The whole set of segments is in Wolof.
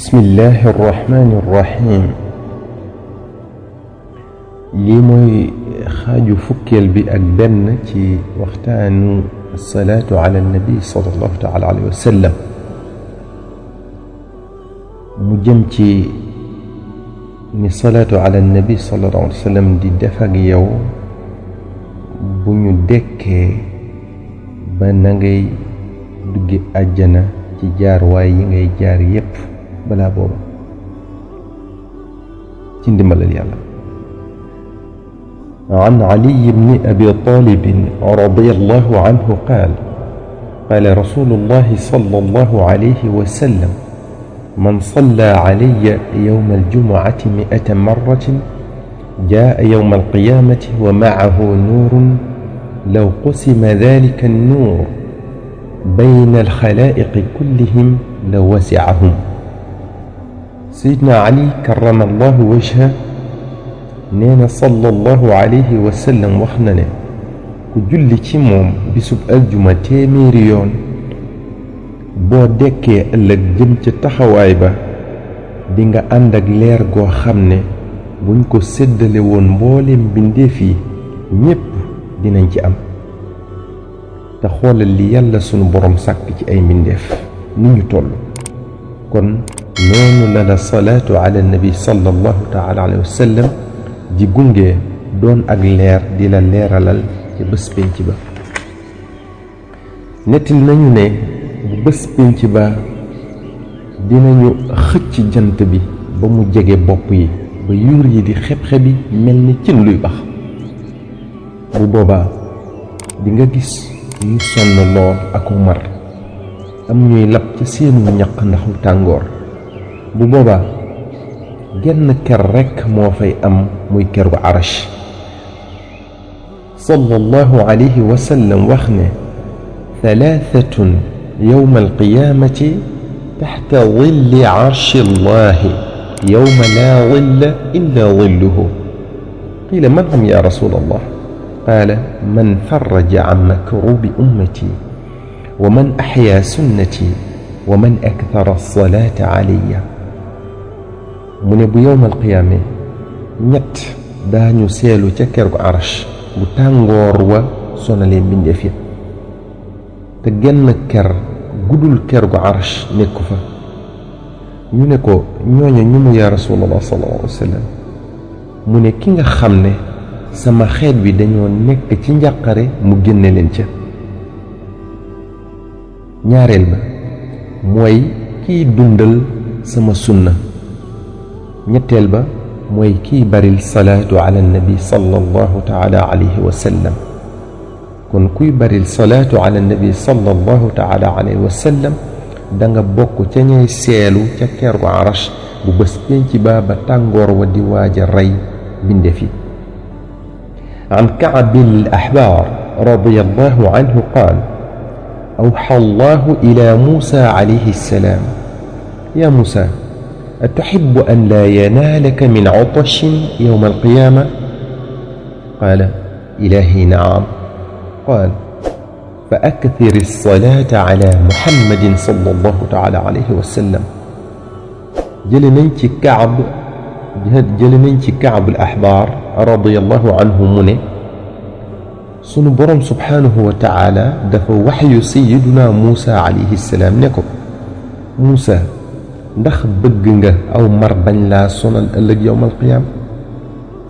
بسم الله الرحمن الرحيم lii mooy xaaju fukkeel bi ak benn ci waxtaanu salaatu ala nabi sallallahu taala alayhi wa sallam mu jëm ci ni salaatu ala nabi sallallahu alayhi wa sallam di def ak yow bu ñu dekkee ba na ngay duggi àjjana ci jaar waay yi ngay jaar yépp balaa booba ci ndimbalal yàlla. عن علي بن أبي طالب رضي الله عنه قال رسول الله صلى الله عليه وسلم من صلى علي يوم الجمعة 100 مرة جاء يوم القيامة ومعه نور لو قسم ذلك النور بين الخلائق كلهم لوسعهم. سيدنا علي كرم الله وجهه neena sallallahu alayhi wa sallam wax na ne ku julli ci moom bisub aljuma téeméeri yoon boo dekkee ëllëg jëm ca taxawaay ba di nga ànd ak leer goo xam ne buñ ko séddale woon mbooleem mbindeef yi ñépp dinañ ci am. te xoolal li yàlla sunu borom sàkk ci ay mbindeef ni ñu toll. kon noonu la la salaatu ala nabi sallallahu taala alayhi wa sallam di gunge doon ak leer di la leeralal ci bés pénc ba. nettil nañu ne bu bés pénc ba dinañu xëcc jant bi ba mu jege bopp yi ba yuur yi di xeb-xebi mel ni cin luy bax. bu boobaa di nga gis ñu sonn lool ak mar am ñuy lab ca seenu ñaq ndaxu tàngoor. bu boobaa genn ker rekk moo fay am muy ker gu arash. sallallahu alayhi wa sallam wax ne thalathatun yawma alqiyamati taxta dilli arshi allahi yawma laa dilla illa dilluhu. qila man hum ya rasul allah qaala man farraja an makrubi ummati wa man axyaa sunnati wa man akthara alsalata alayya. mu ne bu yowmal qiyaame ñett daañu seelu ca ker gu arash bu tàngoor wa sonalee mbindeef ya te genn ker gudul ker gu arash nekku fa. ñu ne ko ñooñu ñu mu yaa rasulallah sallallahu alayhi wa sallam. mu ne ki nga xam ne sama xeet bi dañoo nekk ci njàqare mu génne leen ca. ñaareel ba mooy kiy dundal sama sunna. ñetteel ba mooy kiy baril salaatu ala nabi sallallahu taala alayhi wa sallam. kon kuy baril salaatu ala nabi sallallahu taala alayhi wa sallam da nga bokk ca ñay seelu ca ker gu arash bu bés pénc ba ba tàngoor wa di waaja rey bindeef yi. an Ka'b al-Ahbar radiyallahu anhu qaal awxa allahu ila Musa alayhi salaam ya Musa أتحب أن لا ينالك من عطش يوم القيامة؟ قال إلهي نعم. قال فأكثر الصلاة على محمد صلى الله تعالى عليه وسلم. جلننك كعب الأحبار رضي الله عنه من sunu borom subhanahu wa taala dafa waxyu sayyiduna Musa alayhi salaam ne ko Musa ndax bëgg nga aw mar bañ laa sonal ëllëg yowmal qiyaam.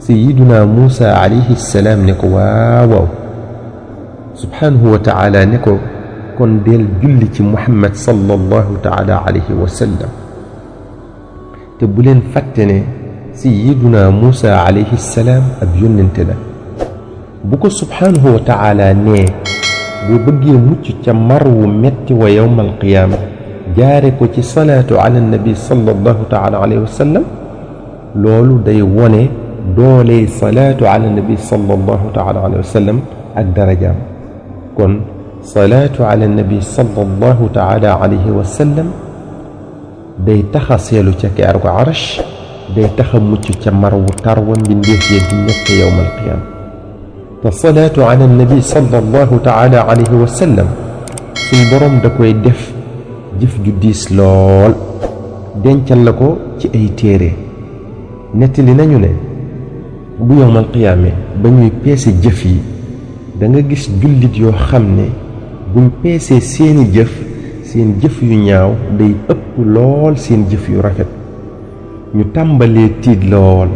sayyiduna Musa alayhi salaam ne ko waaw subhanahu wa taala ne ko kon del julli ci Muhammad sallallahu taala alayhi wa sallam. te bu leen fàtte ne sayyiduna Musa alayhi salaam ab yónnente la. bu ko subhanahu wa taala nee boo bëggee mucc ca mar wu metti wa yowmal qiyaam jaare ko ci salaatu ala nabi sallallahu taala alayhi wa sallam. loolu day wone doole salaatu ala nabi sallallahu taala alayhi wa sallam ak darajaam. kon salaatu ala nabi sallallahu taala alayhi wa sallam day taxa seelu ca ker gu arash day taxa mucc ca mar wu tar wa mbindeef ya di nekk yowmal qiyaam. te salaatu ala nabi sallallahu taala alayhi wa sallam suñ borom da koy def jëf ju diis lool dencal la ko ci ay téere nettali nañu ne bu yowmal qiyaame ba ñuy peese jëf yi da nga gis jullit yoo xam ne buñ peesee seeni jëf seen jëf yu ñaaw day ëpp lool seen jëf yu rafet ñu tàmbalee tiit lool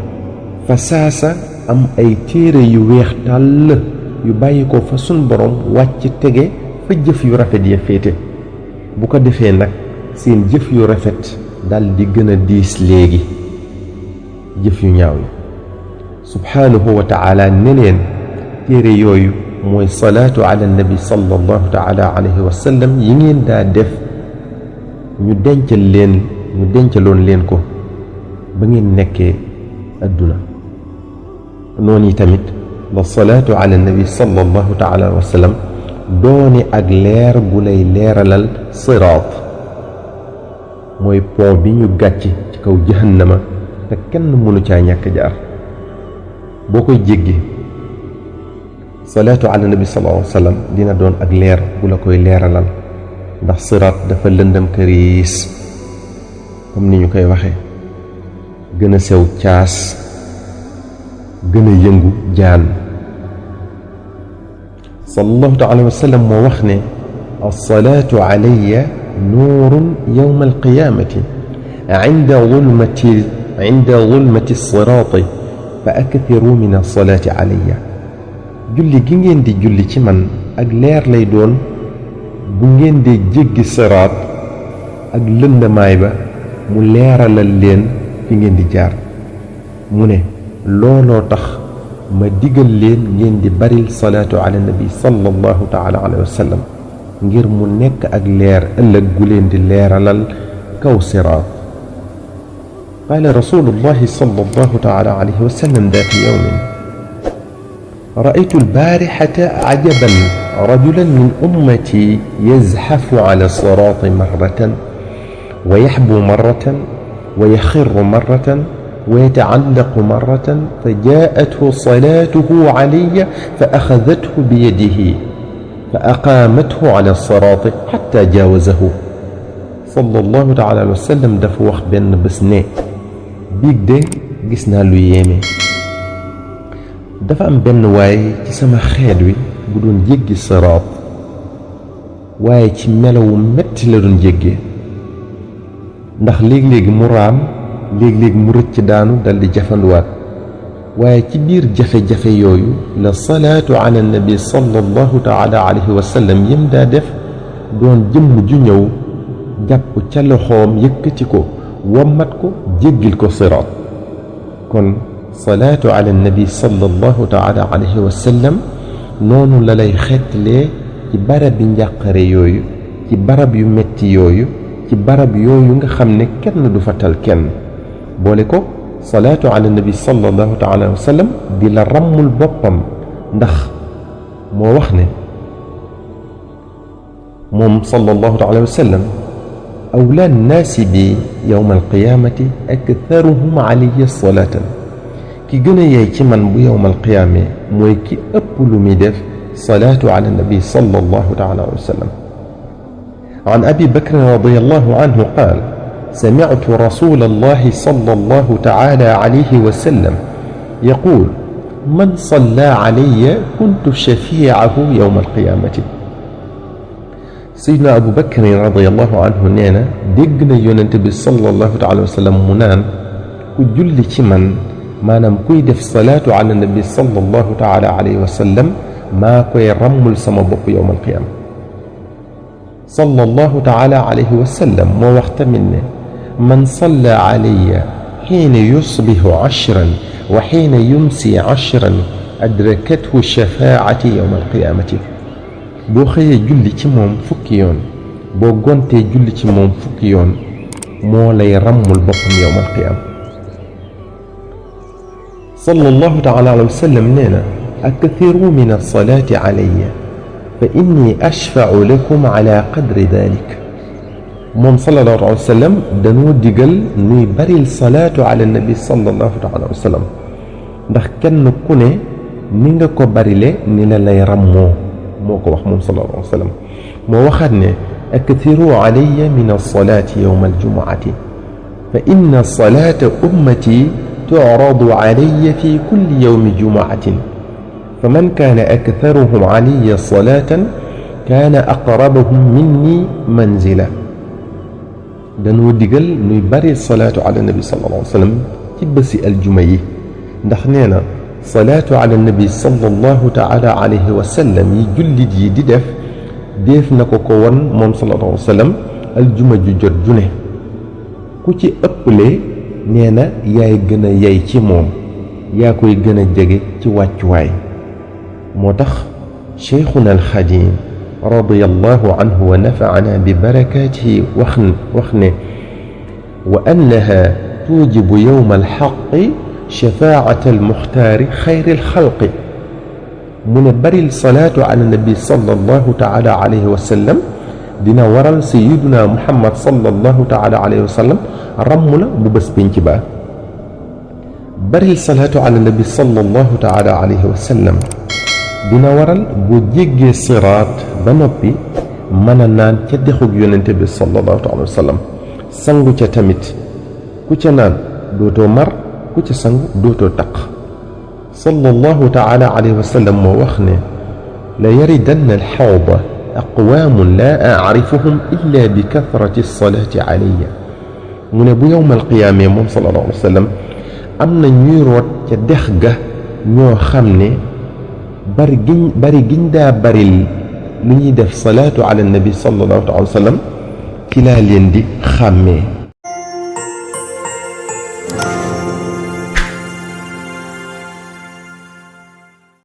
fa saasa am ay téere yu weex tàll yu bàyyi ko fa sun borom wàcc tege fa jëf yu rafet ya féete bu ko defee nag seen jëf yu rafet dal di gën a diis léegi jëf yu ñaaw yi subhaanahu wa taala ne leen téere yooyu mooy salaatu ala nabi sallallahu taala alayhi wa sallam yi ngeen daa def ñu dencaloon leen ko ba ngeen nekkee adduna noonu yi tamit la salaatu ala nabi sallallahu taala alayhi wa sallam doone ak leer gu lay leeralal siraat mooy pont bi ñu gàcc ci kaw jahannama te kenn mënu caa ñàkk jaar boo koy jéggi salaatu ala nabi sallallahu alayhi wa sallam dina doon ak leer bu la koy leeralal ndax siraat dafa lëndëm këriis comme ni ñu koy waxee gën a sew caas gën a yëngu jaan sallallahu taala wa sallam moo wax ne alsalaatu alayya nuurun yowma alqiyaamati inda zulmati siraati fa akthiru min alsalaati alayya julli gi ngeen di julli ci man ak leer lay doon bu ngeen di jéggi siraat ak lëndamaay ba mu leeralal leen fi ngeen di jaar mu ne looloo tax ma digal leen ngeen di baril salaatu ala nabi sallallahu taala alayhi wa sallam ngir mu nekk ak leer ëllëg gu leen di leeralal kaw siraat qaala rasulullahi sallallahu taala alayhi wa sallam daata yawmin رأيت البارحة عجبا رجلا من أمتي يزحف على الصراط مرة ويحبو مرة ويخر مرة ويتعلق مرة فجاءته صلاته علي فأخذته بيده فأقامته على الصراط حتى جاوزه صلى الله تعالى عليه وسلم دفو وقت بين بسنة بيك دي جسنا له يامي dafa am benn waay ci sama xeet wi bu doon jéggi siraat waaye ci melawu metti la doon jéggee ndax léeg-léegi mu raam léeg-léegi mu rëcc daanu daldi jafanduwaat waaye ci biir jafe-jafe yooyu la salaatu ala nabi sallallahu taala alayhi wa sallam yim daa def doon jëmm ju ñëw jàpp ca loxoom yëkkati ko wommat ko jéggil ko siraat kon salaatu ala nabi sallallahu taala alayhi wa sallam noonu la lay xeetlee ci barab bi njàqare yooyu ci barab yu metti yooyu ci barab yooyu nga xam ne kenn du fa tal kenn boole ko salaatu ala nabi sallallahu taala alayhi wa sallam di la ràmmul boppam ndax moo wax ne moom sallallahu taala alayhi wa sallam awlaa nnaasi bi yowma alqiyaamati aktharuhum alayya salaatan ki gën a yeey ci man bu yowmal qiyaame mooy ki ëpp lu muy def salaatu ala nabi sallallahu taala alayhi wa sallam an abi bakrin radiyallahu anhu qaal sami'tu rasulallahi sallallahu taala alayhi wa sallam yaqul man salla alayya kuntu shafi'ahu yowmal qiyaamati sayyidina abu bakrin radiyallahu anhu nee na dégg na yonente bi sallallahu taala alayhi wa sallam mu naan ku julli ci man maanaam kuy def salaatu ala nabi sallallahu taala alayhi wa sallam maa koy ràmmul sama bopp yowm alqiyaama sallallahu taala alayhi wa sallam moo wax tamit ne man salla alayya xiina yusbihu ashran wa xiina yumsi ashran adrakathu shafaati yowm alqiyaamati boo xëyee julli ci moom fukki yoon boo gontee julli ci moom fukki yoon moo lay ràmmul boppam yowm alqiyaama sallallahu taala alayhi wa sallam nee na akthiru min alsalaati alayya fa inni ashfau lakum ala qadri dalik moom sallallahu alayhi wa sallam dañoo digal nuy baril salaatu ala nabi sallallahu taala alayhi wa sallam ndax kenn ku ne ni nga ko barile ni la lay ràmmoo moo ko wax moom sallallahu alayhi wa sallam moo waxaat ne akthiru alayya min alsalaati yowma aljumuati فإن صلاة أمتي تعرض علي في كل يوم جمعة فمن كان أكثرهم علي صلاة كان أقربهم مني منزلة dañoo digal nuy bari salaatu ala nabi sallallahu alayhi wa sallam ci bési aljuma yi ndax nee na salaatu ala nabi sallallahu taala alayhi wa sallam yi jullit yi di def na ko won moom sallallahu alayhi wa sallam aljuma ju jot ju ne ku ci ëpple nee na yaay gën a yey ci moom yaa koy gën a jege ci wàccuwaay moo tax cheikhuna alxadim radiyallahu anhu wa nafa'ana bi barakatihi wax ne wa annaha tujibu yawma alxaqi shafaa'ata almuxtaari xayri alxalqi mu ne baril salaatu ala nabi sallallahu taala alayhi wa sallam dina waral sayiduna muhammad sallallahu taala alayhi wa sallam ramm la bu bés pénc ba baril salaatu ala nabi sallallahu taala alayhi wa sallam dina waral boo jéggee siraat ba noppi mën a naan ca dexug yonente bi sallallahu alayhi wa sallam sangu ca tamit ku ca naan dootoo mar ku ca sangu dootoo taq sallallahu taala alayhi wa sallam moo wax ne la yaridanna alxawda aqwaamun laa acrifuhum illa bi kathrati alsalaati alayya mu ne bu yowmal qiyaamee moom sallallahu alayhi wa sallam am na ñuy root ca dex ga ñoo xam ne bari giñ daa baril lu ñuy def salaatu ala nabi sallallahu alayhi wa sallam ci laa leen di xàmmee